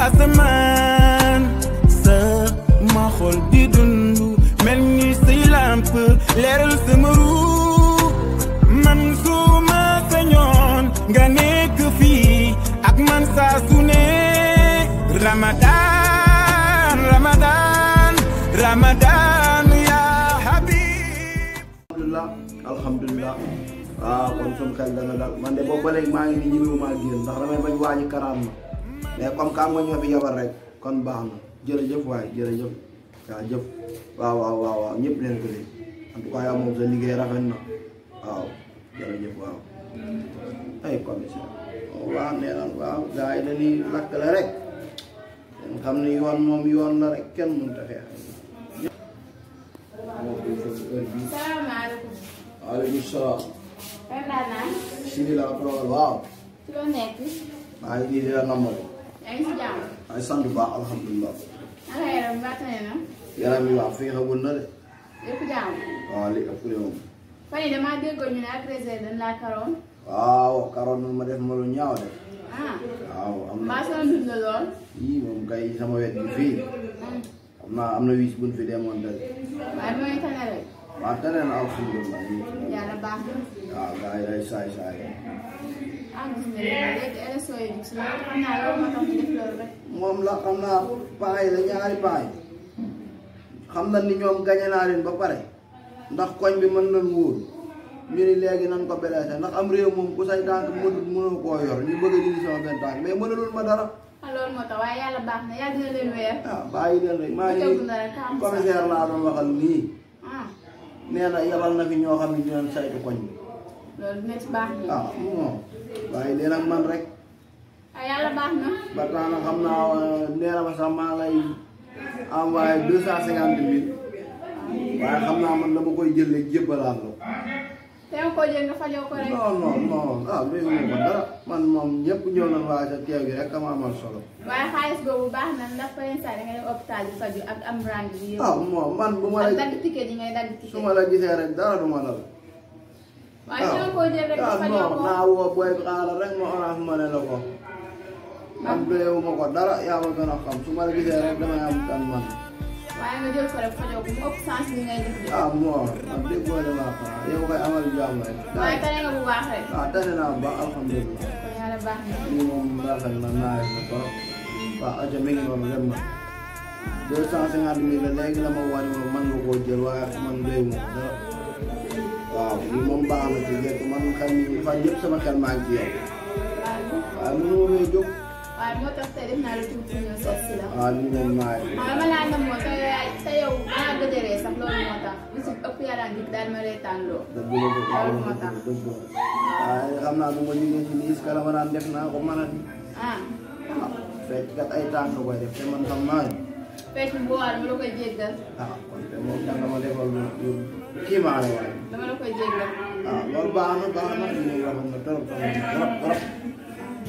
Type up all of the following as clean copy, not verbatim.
asamaan sa ma xol di dundu mel ni say lamp leeral sama ruu man su ma sañoon nga nekk fii ak man saa su ne Ramadan Ramadan Ramadan ya habib alhamdulillah waaw kon sunu xel dana dal man de boobu ba léegi maa ngi ni ñëwuma génn ndax damay bañ waañi karaan ma mais comme kam nga ñoo fi yabal rek kon baax na jërëjëf waay jërëjëf waaw jëf waaw ñëpp leen ko dégg en tout cas yaa moom sa liggéey rafet na waaw jërëjëf waaw ay commissaire waaw nee na waaw gars yi dañuy lakkale rek dañ xam ne yoon moom yoon la rek kenn mënut a xeex salaamaaleykum. waaleykum salaam. Ndanane. bismillah waaw. ci loo nekk. maa ngi nii di la namal. yaa ngi si jàmm. maa ngi sant bu baax alhamdulilah. ala yaram bi bàtt na. yaram bi waaw fii xamul na de. lépp jàmm. waaw li ëpp de moom. fan yii damaa déggoon ñu ne agressé dañ laa karoon. waaw karoon na ma def ma lu ñaaw de. ah. waaw am na. maa sama dund la lool. yii moom kay sama wet bi fii. am na wis buñ fi demoon de. waaye bi may tane rek. waaw tane na alhamdulilah. yàlla baax na. waaw gars yi day saay. ah gis nga léegi élection yi gis nga xam naa loolu moo tax ñu def loolu rek. moom la xam naa paay la ñaari paay. xam na ni ñoom gañe naa leen ba pare. ndax koñ bi mën nañ wóor. ñu ni léegi nan ko beleese ndax am réew moom ku say tànk mënoo koo yor ñu bëgg a dindi sama benn tànk mais mënalul ma dara. ah loolu moo tax waaye yàlla baax na yàlla dina leen weer. ah bàyyi leen rek maa ngi commissaire laa doon waxal nii. nee na yabal na fi ñoo xam ne dinañ saytu koñ bi. loolu dina ci baax na. ah moom bàyyi leen ak man rek. ah yàlla baax na. ba tax na xam naa nee na ma sax maa lay envoyé 250 000. waaye xam naa man dama koy jël léegi jébbalaat la. te nga koo jël nga fajoo ko rek. non ah léegi moom dara man moom ñëpp ñëw nañ waa sa teew gi rek kama amal solo. waaye xaalis boobu baax na ndax par exemple da ngay dem hôpital di faju ak am rang bi yëpp. ah moom man bu ma la. ak dagg ticket yi ngay dagg ticket. su ma la gisee rek dara du ma dal. waaye su nga koo jël rek nga fajoo ko. naa woo booy bi xaaral rek ma orange ma ne la ko. man doyewu ma ko dara yaa ma gën a xam su ma la gisee rek damay am kan man. waaye nga jël ko rek fajoo ko mu ëpp sens bi ngay def. ah moom man déggoo de maa xanaa yow koy amal jàmm rek. waaye tane nga bu baax rek. ah tane naa bu baax alhamdulilah. kon yàlla baax na. lii moom rafet na naaj na trop. waaw aja mi ngi noonu dem na. 250 000 la léegi la ma wane moom man nga koo jël waaye man doyewu ma ko dara. waaw lii moom baax na ci gerte man xel mi fan yëpp sama xel maa ngi ci yow. waaye mënu ma may jóg. waaye moo tax tey def naa la tuuti ñëw seet si la. waaw lii moom naaj. waaw dama laa nam moo te yow maa gëjëree sax loolu moo tax lu si ëpp yàlla ngi daal ma reetaan loo. loolu moo tax. waaye xam naa bu ma jógee ci lii est-ce que dama daan def naa ko mën a. ah. fekk kat ay tànk koy def te man xam naa ne. fekk bu boobaa dama la koy jéggal. ah kon te moom da nga ma defal lu kii maa la waaye. dama la koy jéggal. ah loolu baax na lii moom rafet na trop trop.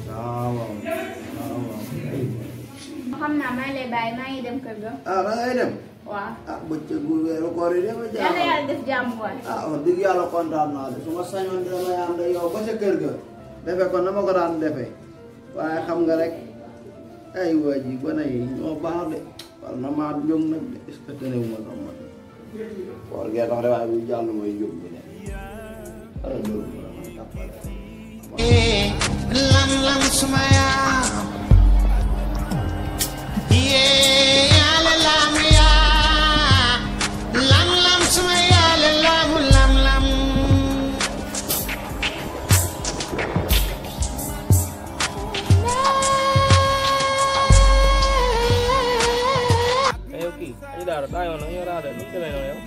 waaw. xam naa maa ngi lay bàyyi maa ngi dem kër ga. ah da ngay dem. waaw. ah bëccëgu weeru koor yi dafa jaaxal. yàlla yàlla def jàmm waay. ah wax dëgg yàlla kontaan naa de su ma sañoon dama am de yow ba sa kër ga. defe ko na ma ko daan defee. waaye xam nga rek ay waa ji gone yi ñoo baax de. war na maa jóg nag de est-ce que tënewu ma sax man. koor gee tax de waaye bu jàll mooy jóg bi de. ala jóg bi la man tàppale. lam suma yaam yaale lam yaa lam suma yaale lam ayo kii aji daara daa yoon nag yow daa de lu mu demee noonu yow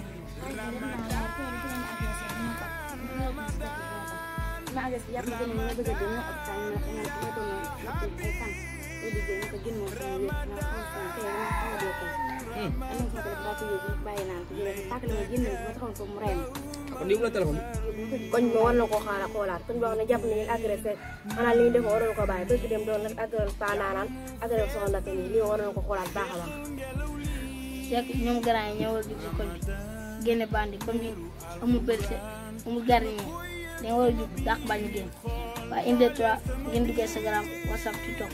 kon lii mu la téléphone koñ bi war na koo xoolaat koñ boo xam ne jàpp nañu agressé xanaa li ñu def waroon ko bàyyi bëgg dem doon nag agressé Pa Ndanane agressé soxna tamit lii war na ko xoolaat baax a baax. c'est que ñoom grand yi ñoo war a dugg koñ bi génne bandi koñ bi amul berse amul gardien dañoo war a jug dàq bañ a génn waaye une deux trois ngeen duggee Instagram WhatsApp TikTok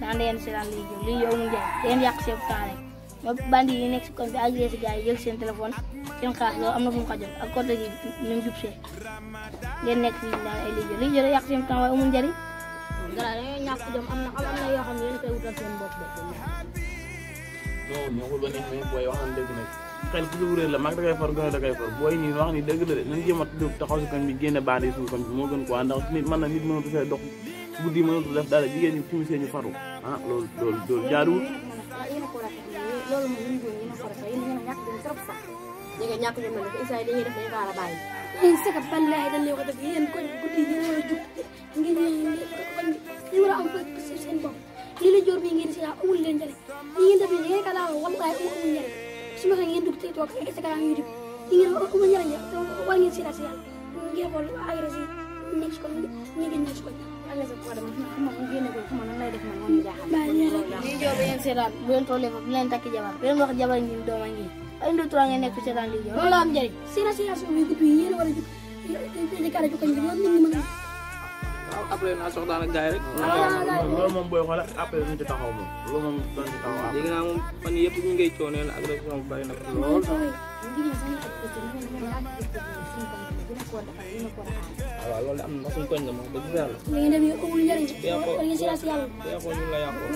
daan leen seetaan lii yow mu jaay yéen yàq seen temps rek ñoo bandi yi nekk si koñ bi agressé gars yi jël seen téléphone seen xaalis loolu am na fu mu xajal ak côté gi ñu jub see ngeen nekk fii daan ay lii jël yàq seen temps waaye amul njëriñ. dara dañoo ñàkk jom am na yoo xam ne yéen koy wutal seen bopp de. non ñoo ba neex mais booy waxan dëgg nag xel ku réer la mag da koy for gën a da koy for booy ñi wax ni dëgg la de nañ jéem a taxaw si koñ bi génne bandi suñu koñ bi moo gën quoi ndax nit mën na nit mënatu fee dox guddi mënatu def dara jigéen ñi timisee ñu faru ah loolu jaaduwul. loolu moom ñun góor ñi ma ko rafet yéen ngeen a ñàkk jom trop sax ñu ngi ñàkk jom na def isaay dañuy def dañu kaa la bàyyi yéen sakat ballaay dañ leen ko def yéen koñ guddi yi war a jug ngeen koñ bi war a am seen bopp lii la joor bi ngeen si amul leen njëriñ li ngeen def nii ngeen ka daaw wallaay amul njëriñ su ma ngeen dugg tey toog Instagram YouTube li ngeen amul njëriñ war ngeen si la si yàlla ngeen xool agressé nekk si koñ ñu ngi nekk si koñ agressé ko dem xam nga ngeen ko xam nga lay def man moom jaaxal lii joor bi yéen seetaan bu leen tollee foofu bu leen takki jabar bu leen wax jabar ngi dooma ngi ay ndu tura ngeen nekk seetaan lii joor loolu la am njëriñ situation bi guddi yi yéen war a jug jëkkaare ju koñ bi yoon nit ñi mën a waaw après naa soxlaan ak gars yi rek. loolu moom booy xoolal après dañu ci taxaw moom loolu moom dañu ci taxaw. léegi naa moom fan yëpp ñu ngay cooneel agression bu bari nag lool. waaw loolu de am na suñu koñ la moom dëgg yàlla. léegi dem yi amul njëriñ war ngeen si la si yàlla. yàqoo ñun la yàqoo.